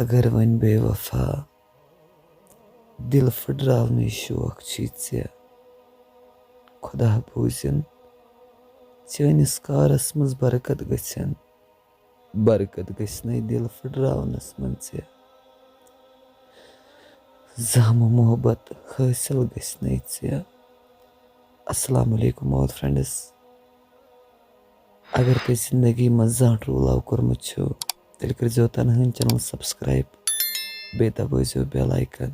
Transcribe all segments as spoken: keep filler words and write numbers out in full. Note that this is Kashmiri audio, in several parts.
اگر وۄنۍ بے وفا دِل پھٕٹراونٕے شوق چھُے ژےٚ، خۄدا بوٗزِن، چٲنِس کارَس منٛز برکت گژھن۔ برکت گژھِ نَے دِل پھٕٹراونَس منٛز ژےٚ، زامہٕ محبت حٲصِل گژھِ نَے ژےٚ۔ السلام علیکم all friends۔ اگر تۄہہِ زندگی منٛز زانٛہہ true love کوٚرمُت چھُو، تیٚلہِ کٔرۍزیو تنہٲنۍ channel subscribe، بیٚیہِ دبٲیزیو bell icon،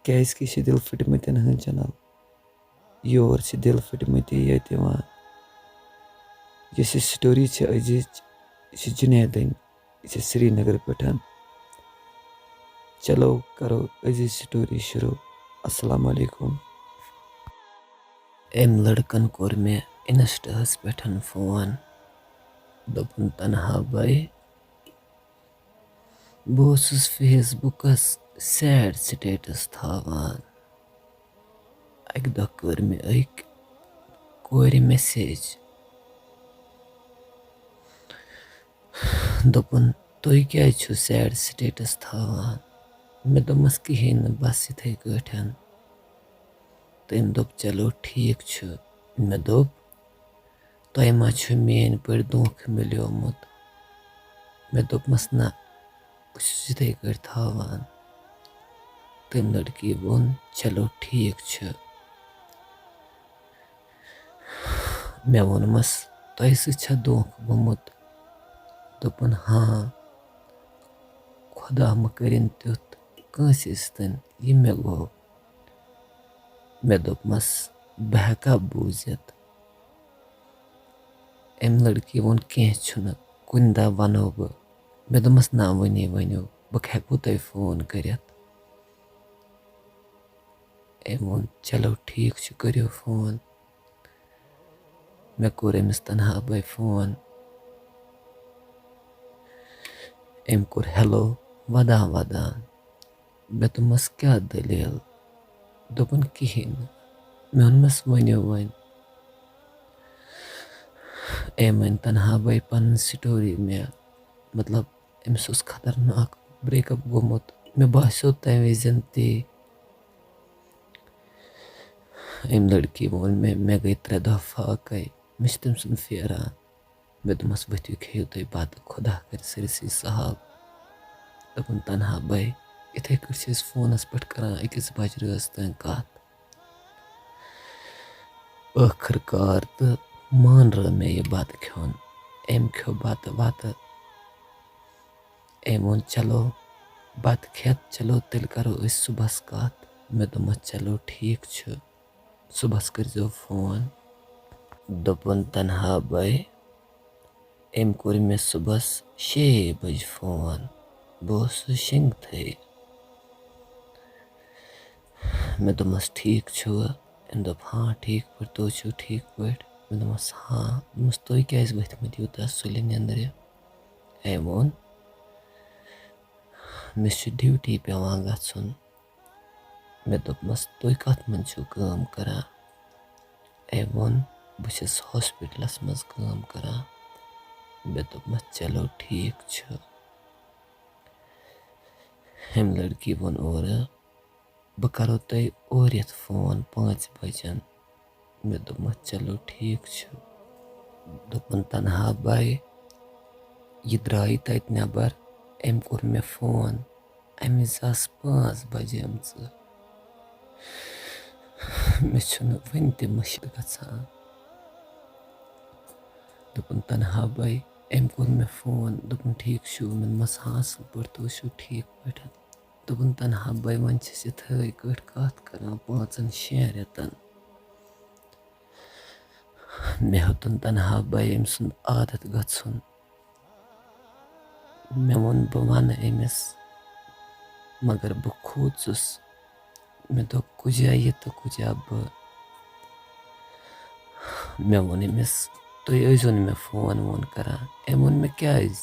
کیٛازِکہِ یہِ چھِ دِل پھٕٹمٕتٮ۪ن ہٕنٛز channel۔ یور چھِ دِل پھٕٹمٕتی یٲتۍ یِوان۔ یۄس یہِ story چھِ أزِچ، یہِ چھِ جُنیدٕنۍ، یہِ چھِ سرینگرٕ پٮ۪ٹھ۔ چلو کرو أزِچ story شروع۔ السلام علیکم۔ أمۍ لڑکن کوٚر مےٚ Insta ہَس پٮ۪ٹھ فون، دوٚپُن، "تنہا بھائی، بہٕ اوسُس Facebook-س sad status تھاوان۔ اَکہِ دۄہ کٔر مےٚ أکۍ کورِ message۔ دوٚپُن، 'تُہۍ کیٛازِ چھِو sad status تھاوان؟' مےٚ دوٚپمَس، 'کِہیٖنۍ نہٕ، بَس یِتھَے کٲٹھۍ۔' تٔمۍ دوٚپ، 'چلو ٹھیٖک چھُ۔' مےٚ دوٚپ، 'تۄہہِ ما چھُ میٛٲنۍ پٲٹھۍ دھوکہٕ مِلیومُت؟' مےٚ دوٚپمَس، 'نہ، بہٕ چھُس یِتھَے کٲٹھۍ تھاوان۔' تٔمۍ لڑکی ووٚن، 'چلو ٹھیٖک چھُ۔' مےٚ ووٚنمَس، 'تۄہہِ سۭتۍ چھا دھوکہٕ گوٚمُت؟' دوٚپُن، 'ہاں، خۄدا مہٕ کٔرِن تیُتھ کٲنٛسہِ سۭتۍ، یہِ مےٚ گوٚو۔' مےٚ دوٚپمَس، 'بہٕ ہٮ۪کا بوٗزِتھ؟' أمۍ لڑکی ووٚن، 'کینٛہہ چھُنہٕ، کُنہِ دۄہ وَنو بہٕ۔' مےٚ دوٚپمَس، 'نہ، وٕنی ؤنِو، بہٕ ہٮ۪کوٕ تۄہہِ فون کٔرِتھ؟' أمۍ ووٚن، 'چلو ٹھیٖک چھُ، کٔرِو فون۔' مےٚ کوٚر أمِس تنہا بھائی فون۔ أمۍ کوٚر ہیلو ودان ودان۔ مےٚ دوٚپمَس، "کیٛاہ دٔلیٖل؟" دوٚپُن، "کِہیٖنۍ نہٕ۔" مےٚ ووٚنمَس، "ؤنِو وۄنۍ۔" أمۍ ؤنۍ تنہا بھائی پَنٕنۍ story مےٚ، مطلب، أمِس اوس خطرناک break up گوٚمُت۔ مےٚ باسیو تَمہِ وِزِ تی۔ أمۍ لڑکی ووٚن مےٚ، مےٚ گٔے ترٛےٚ دۄہ فاقے، مےٚ چھُ تٔمۍ سُنٛد پھیران۔ مےٚ دوٚپمَس، "ؤتھِو کھیٚیِو تُہۍ بَتہٕ، خۄدا کَرِ سٲرسٕے سہل۔" دوٚپُن، "تنہا بھائی، یِتھَے کٔٹھۍ چھِ أسۍ فونَس پٮ۪ٹھ کَران أکِس بَجہِ رٲژ تام کَتھ۔" ٲخٕر کار تہٕ مانرٲو مےٚ یہِ بَتہٕ کھیوٚن۔ أمۍ کھیوٚو بَتہٕ وَتہٕ۔ أمۍ ووٚن، "چلو، بَتہٕ کھٮ۪تھ، چلو، تیٚلہِ کَرو أسۍ صُبحَس کَتھ۔" مےٚ دوٚپمَس، "چلو، ٹھیٖک چھُ، صُبحَس کٔرۍزیو فون۔" دوٚپُن، "تنہا بھائی۔" أمۍ کوٚر مےٚ صُبحَس شے بَجہِ فون۔ بہٕ اوسُس شِنٛگتھٕے۔ مےٚ دوٚپمَس، "ٹھیٖک چھُوٕ؟" أمۍ دوٚپ، "ہاں، ٹھیٖک پٲٹھۍ، تُہۍ چھِو ٹھیٖک پٲٹھۍ؟" مےٚ دوٚپمَس، "ہاں۔" دوٚپمَس، "تُہۍ کیٛازِ ؤتھمٕتۍ یوٗتاہ سُلہِ نٮ۪نٛدرِ؟" أمۍ ووٚن، "مےٚ چھُ ڈیوٹی پٮ۪وان گژھُن۔" مےٚ دوٚپمَس، "تُہۍ کَتھ منٛز چھِو کٲم کَران؟" أمۍ ووٚن، "بہٕ چھَس ہاسپِٹلَس منٛز کٲم کَران۔" مےٚ دوٚپمَس، "چلو، ٹھیٖک چھُ۔" أمۍ لڑکی ووٚن اورٕ، "بہٕ کَرو تۄہہِ اورٕ یِتھ فون پانٛژِ بَجَن۔" مےٚ دوٚپمَس، "چلو، ٹھیٖک چھُ۔" دوٚپُن، "تنہا بھائی، یہِ درٛاے تَتہِ نٮ۪بَر، أمۍ کوٚر مےٚ فون، اَمہِ وِزِ آسہٕ پانٛژھ بَجیمژٕ۔ مےٚ چھُنہٕ وٕنہِ تہِ مٔشِتھ گژھان۔" دوٚپُن، "تنہا بھائی، أمۍ کوٚر مےٚ فون۔" دوٚپُن، "ٹھیٖک چھُو؟" مےٚ دوٚپمَس، "ہاں، اَصٕل پٲٹھۍ، تُہۍ چھُو ٹھیٖک پٲٹھۍ؟" دوٚپُن، "تنہا بھائی، وۄنۍ چھِ أسۍ یِتھَے کٲٹھۍ کَتھ کَران پانٛژَن شٮ۪ن رٮ۪تَن۔" مےٚ ہیوٚتُن تنہا بھائی أمۍ سُنٛد عادت گژھُن۔ مےٚ ووٚن، بہٕ وَنہٕ أمِس، مگر بہٕ کھوٗژُس۔ مےٚ دوٚپ، کُجا یہِ تہٕ کُجا بہٕ۔ مےٚ ووٚن أمِس، "تُہۍ ٲسۍزیو نہٕ مےٚ فون وون کَران۔" أمۍ ووٚن مےٚ، "کیٛازِ؟"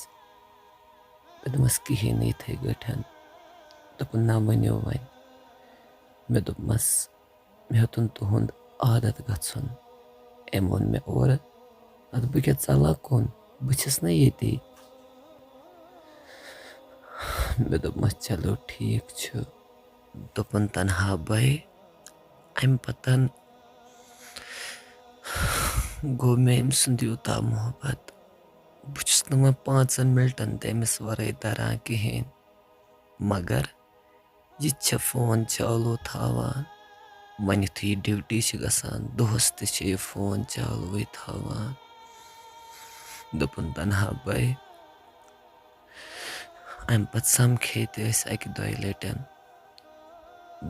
مےٚ دوٚپمَس، "کِہیٖنۍ نہٕ، یِتھَے کٲٹھۍ۔" دوٚپُن، "نہ، ؤنِو وۄنۍ۔" مےٚ دوٚپمَس، "مےٚ ہیوٚتُن تُہُنٛد عادت گژھُن۔" أمۍ ووٚن مےٚ اورٕ، "اَدٕ بہٕ کیٛاہ ژَلہٕ کُن؟ بہٕ چھَس نہ ییٚتی۔" مےٚ دوٚپمَس، "چلو ٹھیٖک چھُ۔" دوٚپُن، "تنہا بھائی، اَمہِ پَتَن گوٚو مےٚ أمۍ سُنٛد یوٗتاہ محبت، بہٕ چھُس نہٕ وۄنۍ پانٛژَن مِنٹَن تہِ أمِس وَرٲے دَران کِہیٖنۍ، مگر یہِ تہِ چھےٚ فون چالوٗ تھاوان، وۄنۍ یُتھُے یہِ ڈیوٹی چھِ گژھان، دۄہَس تہِ چھِ یہِ فون چالوٕے تھاوان۔" دوٚپُن، "تنہا بھائی، اَمہِ پَتہٕ سَمکھے تہِ أسۍ اَکہِ دۄیہِ لَٹٮ۪ن۔"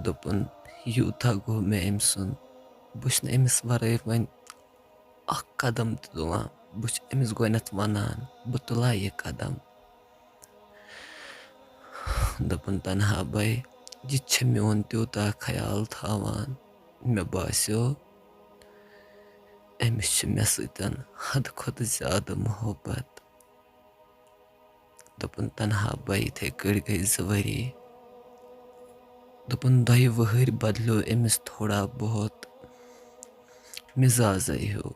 دوٚپُن، "یوٗتاہ گوٚو مےٚ أمۍ سُنٛد، بہٕ چھُس نہٕ أمِس وَرٲے وۄنۍ اَکھ قدم تہِ تُلان، بہٕ چھُس أمِس گۄڈٕنٮ۪تھ وَنان، بہٕ تُلہٕ ہا یہِ قدم۔" دوٚپُن، "تنہا بھائی، یہِ تہِ چھےٚ میون تیوٗتاہ خیال تھاوان، مےٚ باسیو أمِس چھِ مےٚ سۭتۍ حدٕ کھۄتہٕ زیادٕ محبت۔" دوٚپُن، "تنہا بھائی، یِتھَے کٔٹھۍ گٔے زٕ ؤری۔" دوٚپُن، "دۄیہِ وٕہٕرۍ بدلیو أمِس تھوڑا بہت مِزازَے ہیوٗ۔"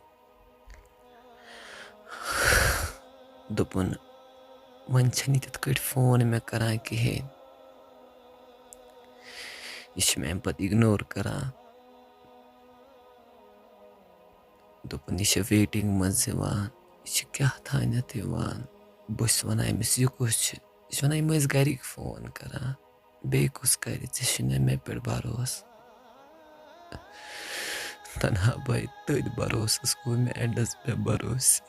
دوٚپُن، "وۄنۍ چھَنہٕ یہِ تِتھ کٔٹھۍ فون مےٚ کران کِہیٖنۍ، یہِ چھِ مےٚ اَمہِ پَتہٕ اِگنور کران۔" دوٚپُن، "یہِ چھِ ویٹِنٛگ منٛز یِوان، یہِ چھِ کیٛاہ تھانٮ۪تھ یِوان؟" بہٕ چھُس وَنان أمِس، "یہِ کُس چھُ؟" یہِ چھِ وَنان، "یِم ٲسۍ گَرِکۍ فون کَران، بیٚیہِ کُس کَرِ؟ ژےٚ چھُے نہ مےٚ پٮ۪ٹھ بھروسہٕ؟" تنہا بھائی، تٔتھۍ بھروسَس گوٚو مےٚ اٮ۪نٛڈَس بے بھروسہٕ۔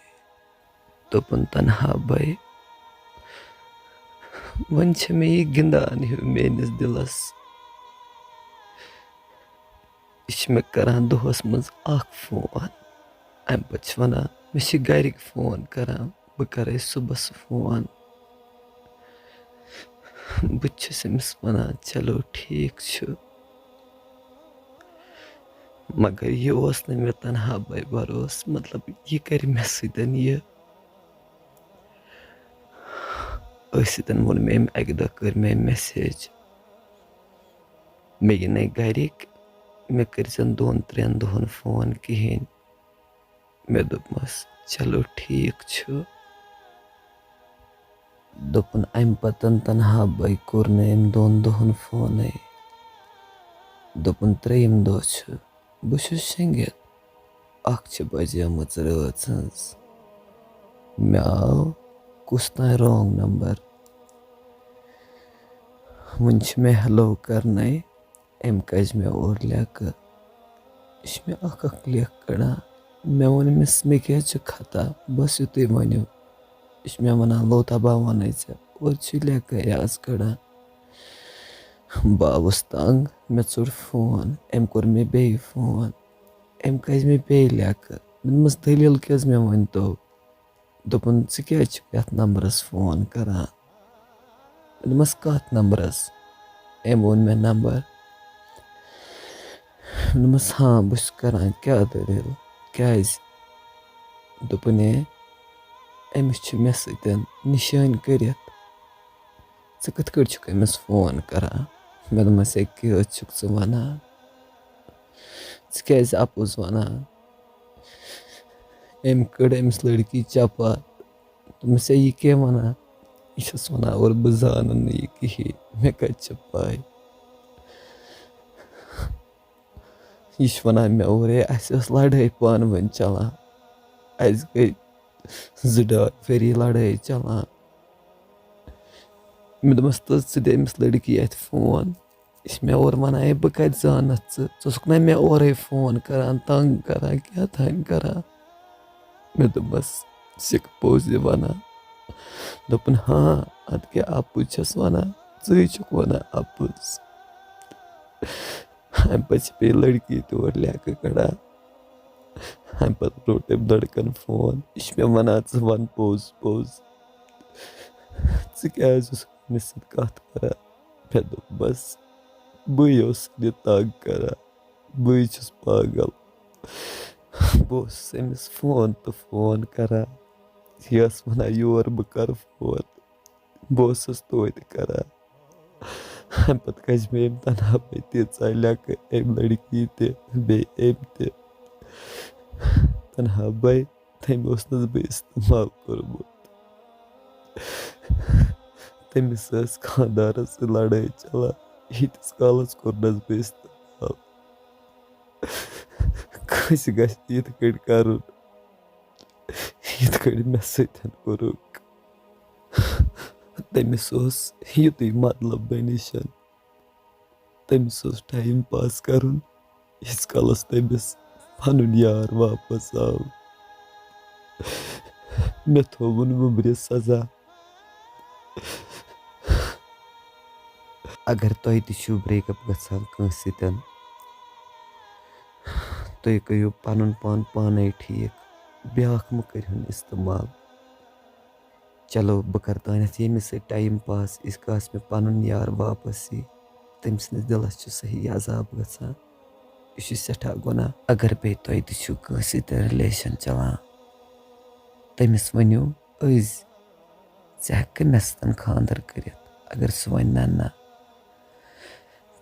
دوٚپُن، "تنہا بھائی، وۄنۍ چھِ مےٚ یہِ گِنٛدان ہیوٗ میٛٲنِس دِلَس۔ یہِ چھِ مےٚ کران دۄہَس منٛز اَکھ فون۔ اَمہِ پَتہٕ چھِ وَنان، مےٚ چھِ گَرِکۍ فون کران، بہٕ کَرَے صُبحَس فون۔" بہٕ تہِ چھُس أمِس وَنان، "چلو ٹھیٖک چھُ۔" مگر یہِ اوس نہٕ مےٚ تنہا بھائی بھروسہٕ، مطلب، یہِ کَرِ مےٚ سۭتۍ یہِ۔ أتھۍ سۭتۍ ووٚن مےٚ أمۍ، اَکہِ دۄہ کٔر مےٚ أمۍ message، مےٚ یِنَے گَرِکۍ، مےٚ کٔرۍزٮ۪ن دۄن ترٛٮ۪ن دۄہَن فون کِہیٖنۍ۔ مےٚ دوٚپمَس، "چلو ٹھیٖک چھُ۔" دوٚپُن، اَمہِ پَتَن تنہا بھائی کوٚر نہٕ أمۍ دۄن دۄہَن فونَے۔ دوٚپُن، ترٛیٚیِم دۄہ چھُ، بہٕ چھُس شیٚنٛگِتھ، اَکھ چھِ بَجیمٕژ رٲژ ہٕنٛز۔ مےٚ آو کُس تام wrong number۔ وٕنہِ چھِ مےٚ hello کَرنَے، أمۍ کَجہِ مےٚ اورٕ لیکہٕ۔ یہِ چھِ مےٚ اَکھ اَکھ لیکہٕ کَڑان۔ مےٚ ووٚن أمِس، "مےٚ کیٛازِ چھُ خطا؟ بَس یُتُے ؤنِو۔" یہِ چھِ مےٚ وَنان، "لوطا، بہٕ وَنَے ژےٚ۔" اورٕ چھُ لیکہٕ یاژ کَڑان۔ بہٕ آوُس تنٛگ، مےٚ ژوٚٹ فون، أمۍ کوٚر مےٚ بیٚیہِ فون، أمۍ کَجہِ مےٚ بیٚیہِ لیکہٕ۔ مےٚ دوٚپمَس، "دٔلیٖل کیٛاہ حظ مےٚ ؤنۍتو؟" دوٚپُن، "ژٕ کیٛازِ چھُکھ یَتھ نمبرَس فون کران؟" مےٚ دوٚپمَس، "کَتھ نمبرَس؟" أمۍ ووٚن مےٚ نمبر۔ مےٚ دوٚپمَس، "ہاں، بہٕ چھُس کران، کیٛاہ دٔلیٖل؟ کیٛازِ؟" دوٚپُن، "ہے، أمِس چھِ مےٚ سۭتۍ نِشٲنۍ کٔرِتھ۔ ژٕ کِتھ کٲٹھۍ چھُکھ أمِس فون کران؟" مےٚ دوٚپمَس، "ہے، کیٛاہ حظ چھُکھ ژٕ وَنان؟ ژٕ کیٛازِ اَپُز وَنان؟" أمۍ کٔڑ أمِس لٔڑکی چپا۔ دوٚپمَس، "ہے، یہِ کیٛاہ وَنان؟ یہِ چھَس وَنان، اورٕ بہٕ زانَن نہٕ یہِ کِہیٖنۍ، مےٚ کَتہِ چھِ پَے؟" یہِ چھِ وَنان مےٚ اورَے، اَسہِ ٲس لَڑٲے پانہٕ ؤنۍ چَلان، اَسہِ گٔے زٕ ڈاے ؤری لَڑٲے چَلان۔ مےٚ دوٚپمَس، "تہٕ ژٕ دِ أمِس لٔڑکی اَتھِ فون۔" یہِ چھِ مےٚ اورٕ وَنان، "ہے، بہٕ کَتہِ زانَتھ ژٕ؟ ژٕ اوسُکھ نہ مےٚ اورَے فون کَران، تنٛگ کَران، کیٛاہ تام کَران؟" مےٚ دوٚپمَس، "ژٕ چھَکھ پوٚز یہِ وَنان؟" دوٚپُن، "ہاں، اَدٕ کیٛاہ، اَپُز چھَس وَنان، ژٕے چھُکھ وَنان اَپُز۔" اَمہِ پَتہٕ چھِ بیٚیہِ لٔڑکی تہِ اورٕ لیکہٕ کَڑان۔ اَمہِ پَتہٕ روٚٹ أمۍ لٔڑکَن فون، یہِ چھِ مےٚ وَنان، "ژٕ وَن پوٚز پوٚز، ژٕ کیٛازِ اوسُکھ مےٚ سۭتۍ کَتھ کَران؟" مےٚ دوٚپ، "بَس، بٕے اوسُس یہِ تنٛگ کَران، بٕے چھُس پاگل۔" بہٕ اوسُس أمِس فون تہٕ فون کَران، یہِ ٲس وَنان، "یور بہٕ کَرٕ فون۔" بہٕ اوسُس توتہِ کَران۔ اَمہِ پَتہٕ کَجہِ مےٚ أمۍ تنہا بھائی تیٖژاہ لیکہٕ، أمۍ لٔڑکی تہِ، بیٚیہِ أمۍ تہِ۔ تنہا بھائی، تٔمۍ اوس نہٕ بہٕ استعمال کوٚرمُت۔ تٔمِس ٲس خانٛدارَس سۭتۍ لڑٲے چلان۔ ییٖتِس کالَس کوٚرنَس بہٕ استعمال۔ کٲنٛسہِ گژھِ نہٕ یِتھ کٔنۍ کَرُن، یِتھ کٔنۍ مےٚ سۭتۍ کوٚرُکھ۔ تٔمِس اوس یُتُے مطلب مےٚ نِش۔ تٔمِس اوس ٹایم پاس کَرُن، ییٖتِس کالَس تٔمِس پَنُن یار واپَس آو۔ مےٚ تھووُن وُمبرِ سزا۔ اگر تۄہہِ تہِ چھُو break up گژھان کٲنٛسہِ سۭتۍ، تُہۍ کٔرِو پَنُن پان پانَے ٹھیٖک، بیٛاکھ مہٕ کٔرِہُن استعمال۔ چلو، بہٕ کَرٕ تانٮ۪تھ ییٚمِس سۭتۍ ٹایم پاس، ییٖتِس کالَس مےٚ پَنُن یار واپَس یی۔ تٔمۍ سٕنٛدِس دِلَس چھُ صحیح عذاب گژھان۔ یہِ چھُ سٮ۪ٹھاہ گۄناہ۔ اگر بیٚیہِ تۄہہِ تہِ چھُو کٲنٛسہِ سۭتۍ relation چلان، تٔمِس ؤنِو أزۍ، ژٕ ہٮ۪ککھٕ مےٚ سۭتۍ خانٛدر کٔرِتھ؟ اگر سُہ وَنہِ نہ نہ،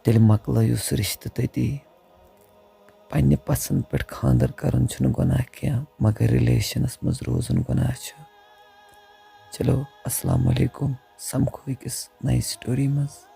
تیٚلہِ مۄکلٲیِو سُہ رِشتہٕ تٔتی۔ پننہِ پسنٛد پٮ۪ٹھ خانٛدر کرُن چھُنہٕ گۄناہ کینٛہہ، مگر relationس منٛز روزُن گۄناہ چھُ۔ چلو، السلام علیکم، سمکھو أکِس نَیہِ story منٛز۔